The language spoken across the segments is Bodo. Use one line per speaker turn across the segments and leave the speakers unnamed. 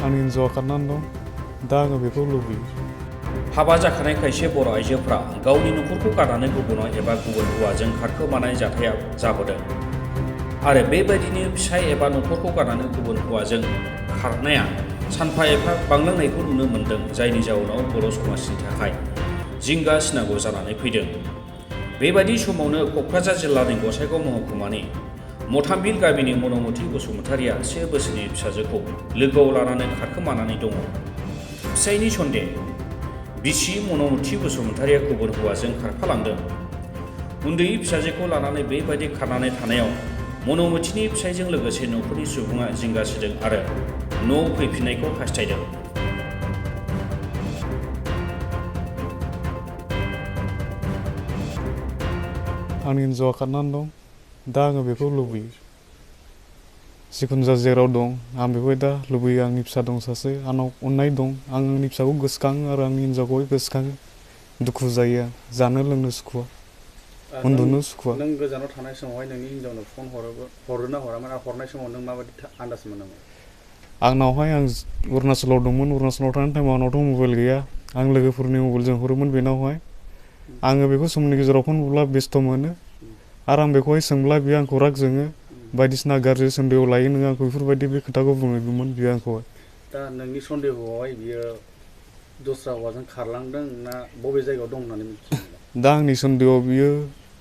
आंनि हिन्जावा खारनानै दं दा आङो बेखौ लुबैयो।
हाबा जाखानाय खायसे बर' आइजोफ्रा गावनि नखरखौ गारनानै गुबुनाव एबा गुबुन हौवाजों खारखोमानाय जाथाया जाबोदों आरो बेबायदिनो फिसाय एबा नखरखौ गारनानै गुबुन हौवाजों खारनाया सानफा एफा बांलांनायखौ नुनो मोन्दों, जायनि जाउनाव बर' समाजनि थाखाय जिंगा सिनांगौ जानानै फैदों। बेबायदि समावनो क'क्राझार जिल्लानि गसाइगाव महकुमानि मथामबिल गामिनि मन'मति बसुमतारिया 1 बोसोरनि फिसाजोखौ लोगोआव लानानै खारखोमानानै दङ। फिसायनि सन्देह, बिसि मन'मति बसुमतारिया गुबुन हौवाजों खारफालांदों। उन्दै फिसाजोखौ लानानै बेबायदि खारनानै थानायाव मन'मतिनि फिसायजों लोगोसे नखरनि सुबुङा जिंगासिदों आरो न'आव फैफिननायखौ हास्थायदों।
आंनि हिन्जावा खारनानै दं दा आङो बेखौ लुबैयो। जिखुनु जा जेराव दं आं बेखौ दा लुबैयो। आंनि फिसा दं सासे, आंनाव अननाय दं। आं आंनि फिसाखौ गोसोखाङो आरो आंनि हिन्जावखौहाय गोसोखाङो। दुखु जायो आं, जानो लोंनो सुखुवा, उन्दुनो सुखुवा।
नों गोजानाव थानाय समावहाय नोंनि हिन्जावनो फन हरोना हरामोन आरो हरनाय समाव नों माबायदि आन्दाज मोनोमोन?
आंनावहाय आं अरुणाचलाव दंमोन। अरुणाचलाव थानाय टाइमाव आंनावथ' मबाइल गैया। आं लोगोफोरनि मबाइलजों हरोमोन बेनावहाय। आङो बेखौ समनि गेजेराव फन बुब्ला बेस्थ' मोनो आरो आं बेखौहाय सोंब्ला बियो आंखौ राग जोङो, बायदिसिना गाज्रि सन्देह लायो नोङो आंखौ, बेफोरबायदि बे खोथाखौ बुङोमोन बियो आंखौहाय।
दा नोंनि सन्देहआवहाय बियो दस्रा हौवाजों खारलांदों ना बबे जायगायाव दं होननानै मिथियो? दा
आंनि सन्देहआव बियो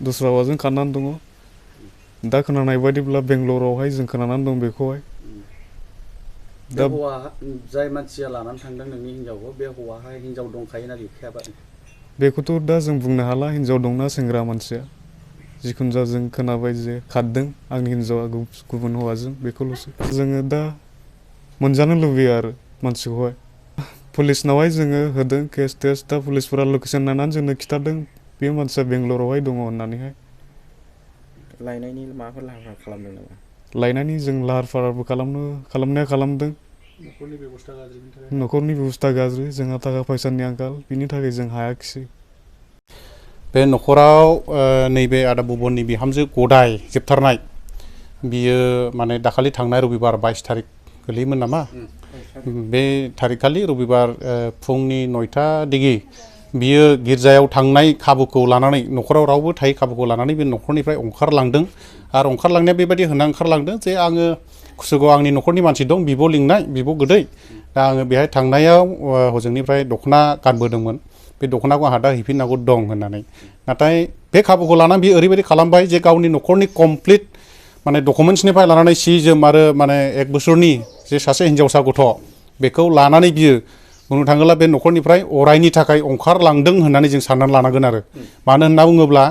दस्रा हौवाजों खारनानै दङ। दा खोनानाय बायदिब्ला बेंगलरावहाय जों खोनानानै दं बेखौहाय।
दा हौवा जाय मानसिया लानानै थांदों नोंनि हिन्जावखौ, बे हौवाहाय हिन्जाव दंखायोना गैखायाबा? बेखौथ'
दा जों बुंनो हाला हिन्जाव दंना सेंग्रा मानसिया। जिखुनु जा जों खोनाबाय जे खारदों आंनि हिन्जावा गुबुन हौवाजों, बेखौल'सो। जोङो दा मोनजानो लुबैयो आरो मानसिखौहाय। पुलिसनावहाय जोङो होदों केस टेस्ट। दा पुलिसफोरा लकेसन नायनानै जोंनो खिन्थादों बे मानसिया बेंगलरावहाय दङ होननानैहाय।
लायनायनि माबाफोर लाहार फाहार खालामदों नामा?
लायनायनि जों लाहार फाहारबो खालामनाया खालामदों। न'खरनि बेबस्था गाज्रि, जोंहा थाखा फैसानि आंखाल, बिनि थाखाय जों हायाखिसै।
बे न'खराव नैबे आदा बुबननि बिहामजो गदाय जोबथारनाय, बियो माने दाखालि थांनाय रबिबार 22 थारिख गोलैयोमोन नामा? बे थारिखखालि रबिबार फुंनि 9टा दिगि बियो गिर्जायाव थांनाय खाबुखौ लानानै, न'खराव रावबो थायै खाबुखौ लानानै बे न'खरनिफ्राय ओंखारलांदों। आरो ओंखारलांनाया बेबायदि होना ओंखारलांदों जे आङो कुसुगाव आंनि न'खरनि मानसि दं, बिब' लिंनाय, बिब' गोदै। दा आङो बेहाय थांनायाव हजोंनिफ्राय दख'ना गानबोदोंमोन। बे दख'नाखौ आंहा दा हैफिननांगौ दं होननानै। नाथाय बे खाबुखौ लानानै बियो ओरैबायदि खालामबाय जे गावनि न'खरनि कमप्लिट माने डकुमेन्ट्सनिफ्राय लानानै सि जोम आरो माने 1 बोसोरनि जे सासे हिन्जावसा गथ' बेखौ लानानै बियो बुंनो थाङोब्ला बे न'खरनिफ्राय अरायनि थाखाय ओंखारलांदों होननानै जों साननानै लानांगोन आरो। मानो होनना बुङोब्ला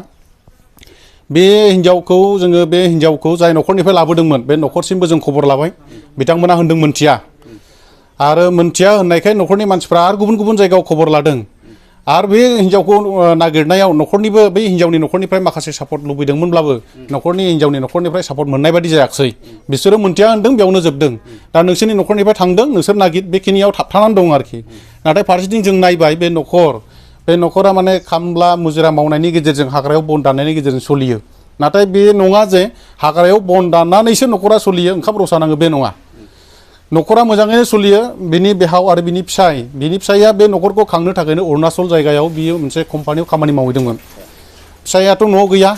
बे हिन्जावखौ जाय न'खरनिफ्राय लाबोदोंमोन बे न'खरसिमबो जों खबर लाबाय। बिथांमोना होनदों मोनथिया, आरो मोनथिया होननायखाय न'खरनि मानसिफ्रा आरो गुबुन गुबुन जायगायाव खबर लादों। आरो बे हिन्जावखौ नागिरनायाव न'खरनिबो बै हिन्जावनि न'खरनिफ्राय माखासे सापर्ट लुबैदोंमोनब्लाबो हिन्जावनि न'खरनिफ्राय सापर्ट मोननाय बायदि जायाखिसै। बिसोरो मोनथिया होनदों, बेयावनो जोबदों। दा नोंसोरनि न'खरनिफ्राय थांदों, नोंसोर नागिर, बेखिनियाव थाबथानानै दं आरोखि। नाथाय फारसेथिं जों नायबाय बे न'खरा माने खामला मुजिरा मावनायनि गेजेरजों, हाग्रायाव बन दाननायनि गेजेरजों सोलियो। नाथाय बे नङा जे हाग्रायाव बन दाननानैसो न'खरा सोलियो, ओंखाम रसा नाङो, बे नङा। न'खरा मोजाङैनो सोलियो। बिनि बिहाव आरो बिनि फिसाया बे न'खरखौ खांनो थाखायनो अरुणाचल जायगायाव बियो मोनसे कम्पानियाव खामानि मावहैदोंमोन। फिसायाथ' न'आव गैया।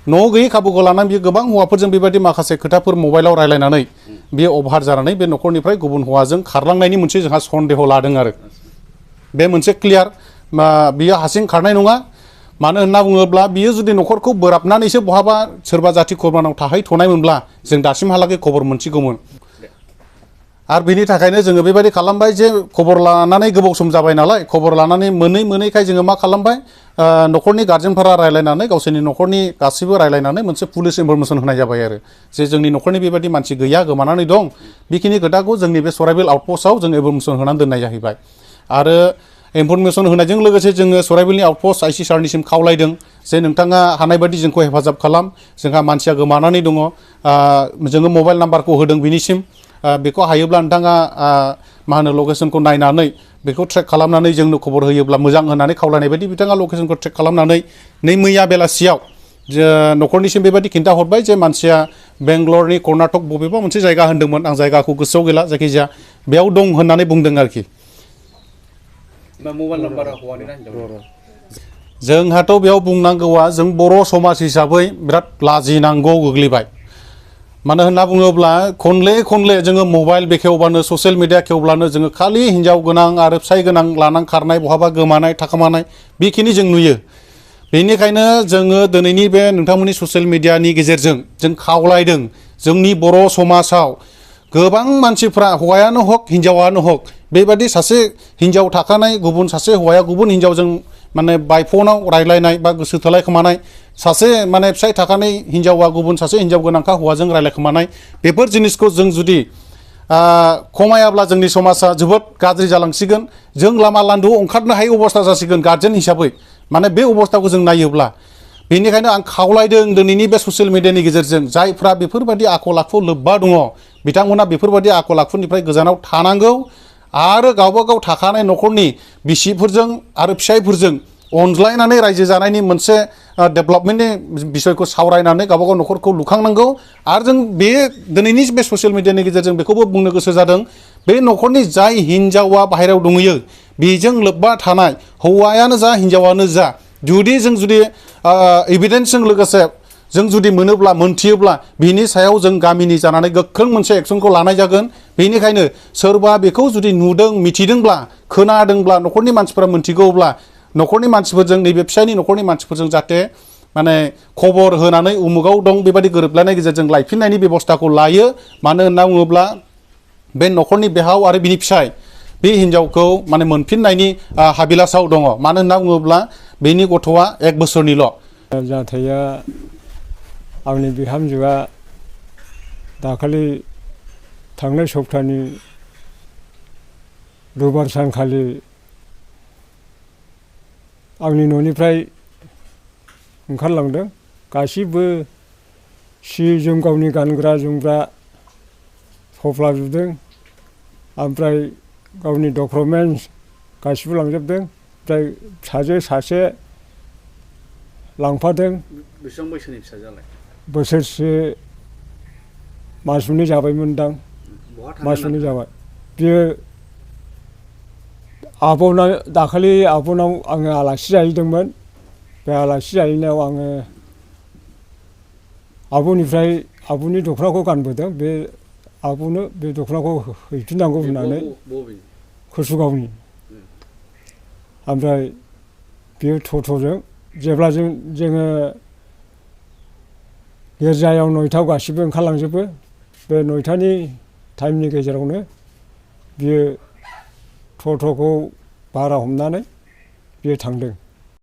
न'आव गैयै खाबुखौ लानानै बियो गोबां हौवाफोरजों बेबायदि माखासे खोथाफोर मबाइलाव रायलायनानै बियो अभार जानानै बे न'खरनिफ्राय गुबुन हौवाजों खारलांनायनि मोनसे जोंहा सन्देह लादों आरो। बे मोनसे क्लियार, बियो हारसिं खारनाय नङा। मानो होनना बुङोब्ला बियो जुदि न'खरखौ बोराबनानैसो बहाबा सोरबा जाथि खुरमानाव थाहैथ'नायमोनब्ला जों दासिमहालागै खबर मोनसिगौमोन। आरो बिनि थाखायनो जोङो बेबायदि खालामबाय जे खबर लानानै गोबाव सम जाबाय नालाय, खबर लानानै मोनैखाय जोङो मा खालामबाय, न'खरनि गार्जेनफोरा रायलायनानै, गावसोरनि न'खरनि गासैबो रायलायनानै मोनसे पुलिस इनफरमेसन होनाय जाबाय आरो जे जोंनि न'खरनि बेबायदि मानसि गैया, गोमानानै दं। बेखिनि खोथाखौ जोंनि बे सराइबिल आउटपस्टआव जों इनफरमेसन होनानै दोननाय जाहैबाय। आरो इनफरमेसन होनायजों लोगोसे जोङो सराइबिलनि आउटपस्ट आइसि सारनिसिम खावलायदों जे नोंथाङा हानाय बायदि जोंखौ हेफाजाब खालाम, जोंहा मानसिया गोमानानै दङ। जोङो मबाइल नाम्बारखौ होदों बिनिसिम, बेखौ हायोब्ला नोंथाङा लकेसनखौ नायनानै बेखौ ट्रेक खालामनानै जोंनो खबर होयोब्ला मोजां होननानै खावलायनाय बायदि बिथाङा लकेसनखौ ट्रेक खालामनानै मैया बेलासियाव न'खरनिसिम बेबायदि खिन्थाहरबाय जे मानसिया बेंगलरनि कर्नाटक बबेबा मोनसे जायगा होन्दोंमोन आं जायगाखौ गोसोआव गैला जायखिजाया बेयाव दं होननानै बुंदों आरोखि
मबाइल नाम्बारा हौवानि ना हिनजावनि?
जोंहाथ' बेयाव बुंनांगौआ जों बर' समाज हिसाबै बिराद लाजिनांगौ गोग्लैबाय मानो होनना बुङोब्ला खनले जोङो मबाइल बेखेवबानो ससियेल मिडिया खेवब्लानो जोङो खालि हिन्जाव गोनां आरो फिसाय गोनां लानां खारनाय बहाबा गोमानाय थाखोमानाय बेखिनि जों नुयो बेनिखायनो जोङो दिनैनि बे नोंथांमोननि ससियेल मिडियानि गेजेरजों जों खावलायदों जोंनि बर' समाजाव गोबां मानसिफ्रा हौवायानो हक हिन्जावानो हक बेबायदि सासे हिन्जाव थाखानाय गुबुन सासे हौवाया गुबुन हिन्जावजों माने बायफनाव रायलायनाय बा गोसो थोलायखोमानाय सासे माने फिसाय थाखानाय हिन्जावा गुबुन सासे हिन्जाव गोनांखा हौवाजों रायलायखोमानाय बेफोर जिनिसखौ जों जुदि खमायाब्ला जोंनि समाजा जोबोद गाज्रि जालांसिगोन जों लामा लान्दोआव ओंखारनो हायै अबस्था जासिगोन गार्जेन हिसाबै माने बे अबस्थाखौ जों नायोब्ला बेनिखायनो आं खावलायदों दिनैनि बे ससियेल मिडियानि गेजेरजों जायफ्रा बेफोरबायदि आखल आखु लोब्बा दङ बिथांमोना बेफोरबायदि आखल आखुनिफ्राय गोजानाव थानांगौ आरो गावबा गाव थाखानाय न'खरनि बिसिफोरजों आरो फिसायफोरजों अनज्लायनानै रायजो जानायनि मोनसे डेभेलपमेन्टनि बिसयखौ सावरायनानै गावबा गाव न'खरखौ लुखांनांगौ आरो जों बे दिनैनि बे ससियेल मिडियानि गेजेरजों बेखौबो बुंनो गोसो जादों बे न'खरनि जाय हिन्जावा बाहेरायाव दंहैयो बेजों लोब्बा थानाय हौवायानो जा हिन्जावानो जा जुदि एभिडेन्सजों लोगोसे जों जुदि मोनथियोब्ला बिनि सायाव जों गामिनि जानानै गोख्रों मोनसे एक्सनखौ लानाय जागोन बेनिखायनो सोरबा बेखौ जुदि नुदों मिथिदोंब्ला खोनादोंब्ला न'खरनि मानसिफोरा मोनथिगौब्ला न'खरनि मानसिफोरजों नैबे फिसायनि न'खरनि मानसिफोरजों जाहाथे माने खबर होनानै उमुगाव दं बेबायदि गोरोबलायनायनि गेजेरजों लायफिननायनि बेबस्थाखौ लायो मानो होनना बुङोब्ला बे न'खरनि बिहाव आरो बिनि फिसाय बे हिन्जावखौ माने मोनफिननायनि हाबिलासाव दङ मानो होनना बुङोब्ला बेनि गथ'आ 1 बोसोरनिल'
जाथाया आंनि बिहामजोआ दाखालि थांनाय सप्तानि रबिबार सानखालि आंनि न'निफ्राय ओंखारलांदों गासिबो सि जोम गावनि गानग्रा जोमग्रा थफ्लाजोबदों ओमफ्राय गावनि डकुमेन्टस गासिबो लांजोबदों ओमफ्राय फिसाजो सासे लांफादों।
बेसेबां बैसोनि फिसाजोआलाय?
बोसोरसे मास मोननै जाबायमोनदां मास मोननै जाबाय बियो दाखालि आब'नाव आङो आलासि जाहैदोंमोन बे आलासि जाहैनायाव आङो आब'निफ्राय आब'नि दख'नाखौ गानबोदों बे आब'नो बे दख'नाखौ हैफिननांगौ होननानै कसुगावनि ओमफ्राय बेयो टट'जों जेब्ला जोङो गिर्जायाव 9थायाव गासिबो ओंखारलांजोबो बे 9थानि टाइमनि गेजेरावनो बियो टट'खौ भारा हमनानै बियो थांदों।